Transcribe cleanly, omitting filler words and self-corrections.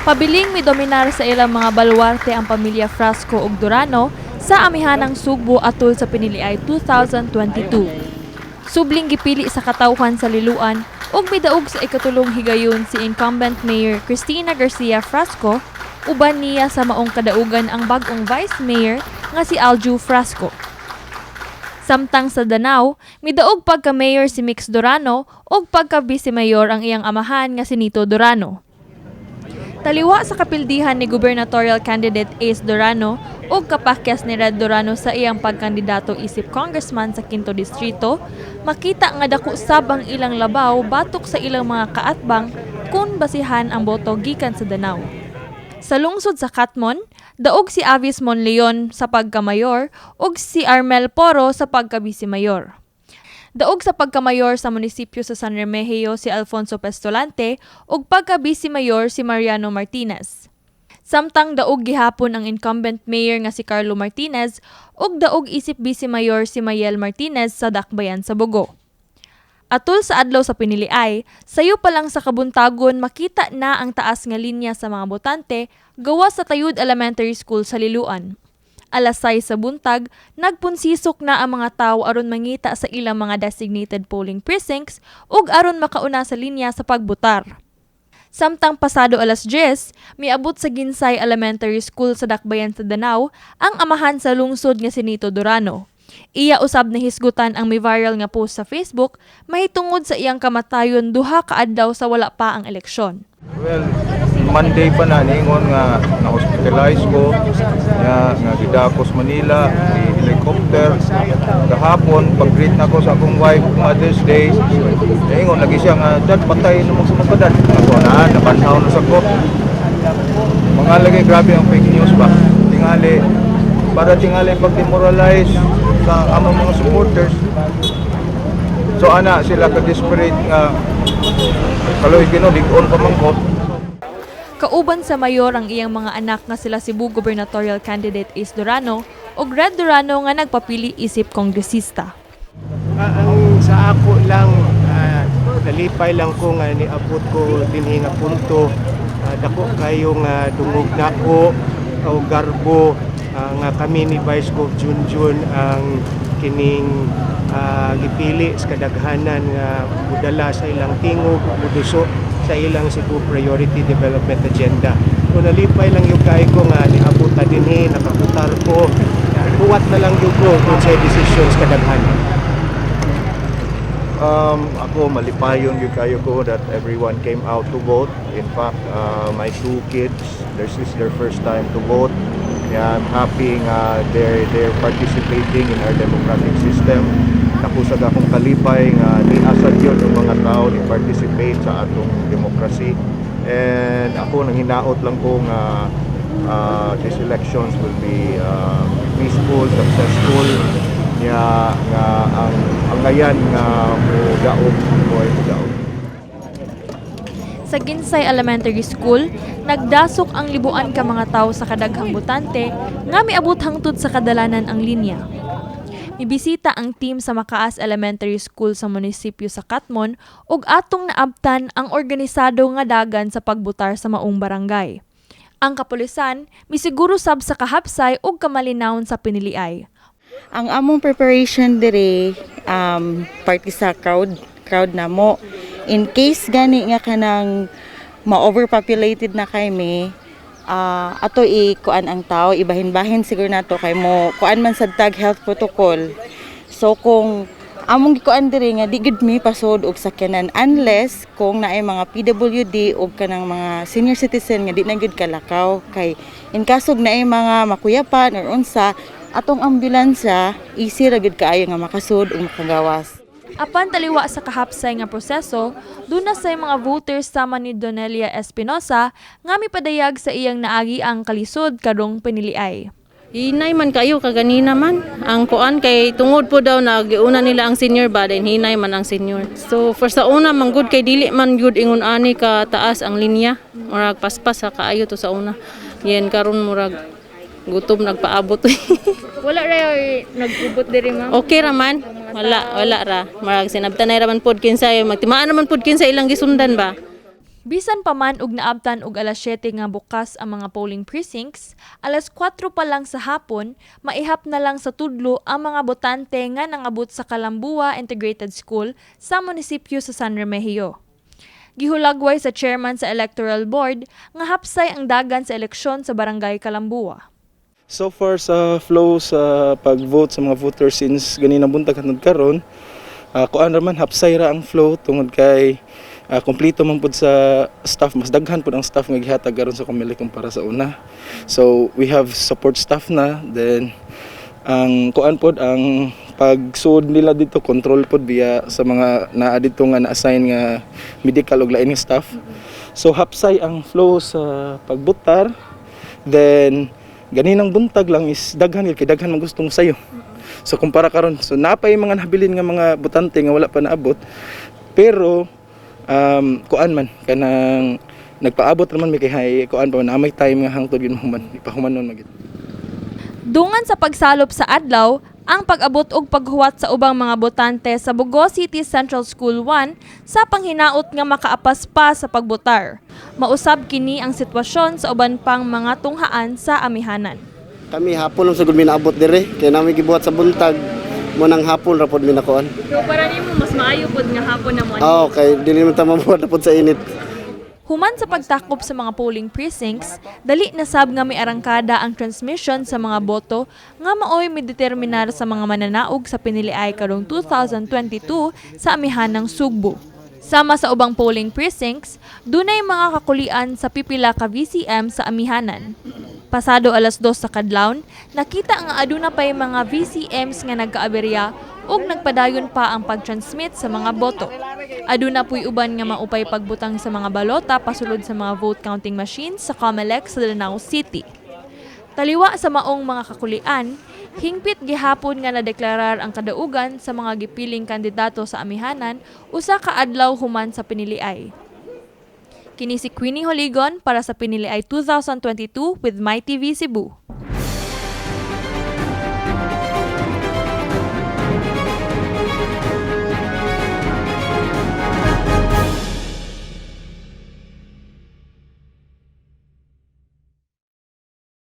Pabiling midominar sa ilang mga baluarte ang pamilya Frasco ug Durano sa amihanang Sugbo atol sa piniliay 2022. Subling gipili sa katawhan sa Liloan ug midaog sa ikatulong higayon si incumbent Mayor Cristina Garcia Frasco, uban niya sa maong kadaugan ang bag-ong Vice Mayor nga si Alju Frasco. Samtang sa Danao, midaog pagka-mayor si Mix Durano ug pagka-vice mayor ang iyang amahan nga si Nito Durano. Taliwa sa kapildihan ni gubernatorial candidate Ace Durano ug kapakyas ni Red Durano sa iyang pagkandidato isip congressman sa Quinto Distrito, makita nga dako sab ang ilang labaw batok sa ilang mga kaatbang kung basihan ang boto gikan sa Danao. Sa lungsod sa Catmon, daog si Avis Monleon sa pagkamayor ug si Armel Poro sa pagka-vice-mayor. Daog sa pagkamayor sa munisipyo sa San Remigio si Alfonso Pestolante ug pagka-vice-mayor si Mariano Martinez. Samtang daog gihapon ang incumbent mayor nga si Carlo Martinez ug daog isip vice-mayor si Mayel Martinez sa Dakbayan sa Bogo. Atol sa adlaw sa piniliay, sayo pa lang sa kabuntagon makita na ang taas nga linya sa mga botante gawas sa Tayud Elementary School sa Liloan. Alas 6 sa buntag, nagpunsisok na ang mga tawo aron mangita sa ilang mga designated polling precincts ug aron makauna sa linya sa pagbutar. Samtang pasado alas 10, miabot sa Ginsay Elementary School sa Dakbayan sa Danao ang amahan sa lungsod nga si Nito Durano. Iya usab nahisgutan ang mi-viral nga post sa Facebook mahitungod sa iyang kamatayon 2 ka adlaw sa wala pa ang eleksyon. Well, Monday pa na niingon nga na-hospitalize ko nga nga gidakos Manila, helicopter. Gahapon pag-greet na ko sa akong wife Mother's Day. Niingon lagi siya nga, "Dad, patay na mo sa mga dad." Ako na nabanhaw na sa ko. Mga lagi, grabe ang fake news ba. Tingali para tingali pag-demoralize sa among mga supporters. So ana sila ka desperate nga kaloy Ginoo lig-on pa man ko. Kauban sa mayor ang iyang mga anak nga sila Cebu gubernatorial candidate Ace Durano ug Red Durano nga nagpapili isip kongresista. Ang sa ako lang, nalipay lang ko nga niabot ko dinhi nga punto. Dako kayo nga dungog nako o garbo nga kami ni Vice Gov Junjun ang kining gipili sa kadaghanan nga mudala sa ilang tingog, muduso sa ilang Cebu Priority Development Agenda. So nalipay lang gyud kaayo ko nga niabot ta dinhi, nakabutar ko. Huwat na lang gyud ko kung sa decisions kadaghanan. Ako malipayon gyud kayo ko that everyone came out to vote. In fact, my two kids, this is their first time to vote. Yeah, I'm happy nga they're participating in our democratic system. Nakusag akong kalipay nga niasa gyud ang mga tao ni participate sa atong democracy. And ako nang hinaot lang ko nga these elections will be peaceful, successful, nya nga ang ngayan nga mo daog mo ay modaog. Sa Ginsay Elementary School, nagdasok ang libuan ka mga tawo sa kadaghang botante nga miabot hangtod sa kadalanan ang linya. Mibisita ang team sa Makaas Elementary School sa munisipyo sa Catmon ug atong naabtan ang organisado nga dagan sa pagbutar sa maong barangay. Ang kapulisan misiguro sab sa kahapsay ug kamalinawon sa piniliay. Ang among preparation dire, party sa crowd crowd namo. In case gani nga kanang ma-overpopulated na kami, ato i-kuan ang tao, ibahin-bahin siguro nato kay mo kuan man sad tag health protocol. So kung among gikuan diri nga di gud mi pasod og sakyanan unless kung naay mga PWD og kanang mga senior citizen nga di na gud kalakaw, kay in kaso naay mga makuyapan or unsa, atong ambulansya easy ra gud kaayo nga makasud ug makagawas. Apan taliwa sa kahapsay nga proseso, duna say mga voters sama ni Donelia Espinosa nga mipadayag sa iyang naagi ang kalisod karong piniliay. Hinay man kayo kaganina man. Ang kuan kay tungod po daw nagiuna nila ang senior ba, then hinay man ang senior. So for sa una man good kay dili man good ingon ani ka taas ang linya. Murag paspas sa kaayo to sa una. Yen karon murag gutom nagpaabot. Wala ra nag-ubot diri, ma'am? Okay ra man. Wala, wala ra. Murag sinabtanay ra man pod kinsay magtimaan naman pod kinsa ilang gisundan ba. Bisan pa man og naabtan og alas 7 nga bukas ang mga polling precincts, alas 4 pa lang sa hapon, maihap na lang sa tudlo ang mga botante nga nangabot sa Kalambua Integrated School sa munisipyo sa San Remigio. Gihulagway sa chairman sa Electoral Board nga hapsay ang dagan sa eleksyon sa Barangay Kalambua. So far sa flow sa pag-vote sa mga voters since ganina buntag hangtod karon, kuan ra man, hapsay ra ang flow tungod kay kompleto man pud sa staff, mas daghan pud ang staff nga gihatag karon sa Comelec kumpara sa una. So we have support staff na, then ang kuan pod, ang pagsuod nila dito, control pod biya sa mga naa dito nga na-assign nga medical ug lain nga staff. So hapsay ang flow sa pagbutar. Then ganinang buntag lang is daghan kay daghan man gusto mo sayo. So kumpara karon, so napay mga nabilin nga mga botante nga wala pa naabot. Pero kuan man, kanang nagpaabot naman mi kay hay kuan pa man, may time nga hangtod yun human ipahuman nun magid. Dungan sa pagsalop sa adlaw, ang pag-abot og paghuwat sa ubang mga botante sa Bogo City Central School 1 sa panghinaot nga makaapas pa sa pagbotar. Mausab kini ang sitwasyon sa uban pang mga tunghaan sa amihanan. Kami hapon lang sa mi naabot dire kay nami gibuhat sa buntag mo nang hapon ra pod mi nakuan. So para nimo mas maayo pod nga hapon na mo? Ah, okay, dili man ta mabuhat na pod sa init. Human sa pagtakop sa mga polling precincts, dali na sab nga miarangkada ang transmission sa mga boto nga maoy mideterminar sa mga mananaog sa piniliay karong 2022 sa amihanang Sugbo. Sama sa ubang polling precincts, dunay mga kakulian sa pipila ka VCM sa amihanan. Pasado alas 2 sa kadlawon, nakita nga aduna pay mga VCMs nga nagkaaberya ug nagpadayon pa ang pag-transmit sa mga boto. Aduna puy uban nga maupay pagbutang sa mga balota pasulod sa mga vote counting machines sa COMELEC sa Danao City. Taliwa sa maong mga kakulian, hingpit gihapon nga nadeklarar ang kadaugan sa mga gipiling kandidato sa amihanan usa ka adlaw human sa piniliay. Kini si Queenie Holigon para sa Piniliay 2022 with MyTV Cebu.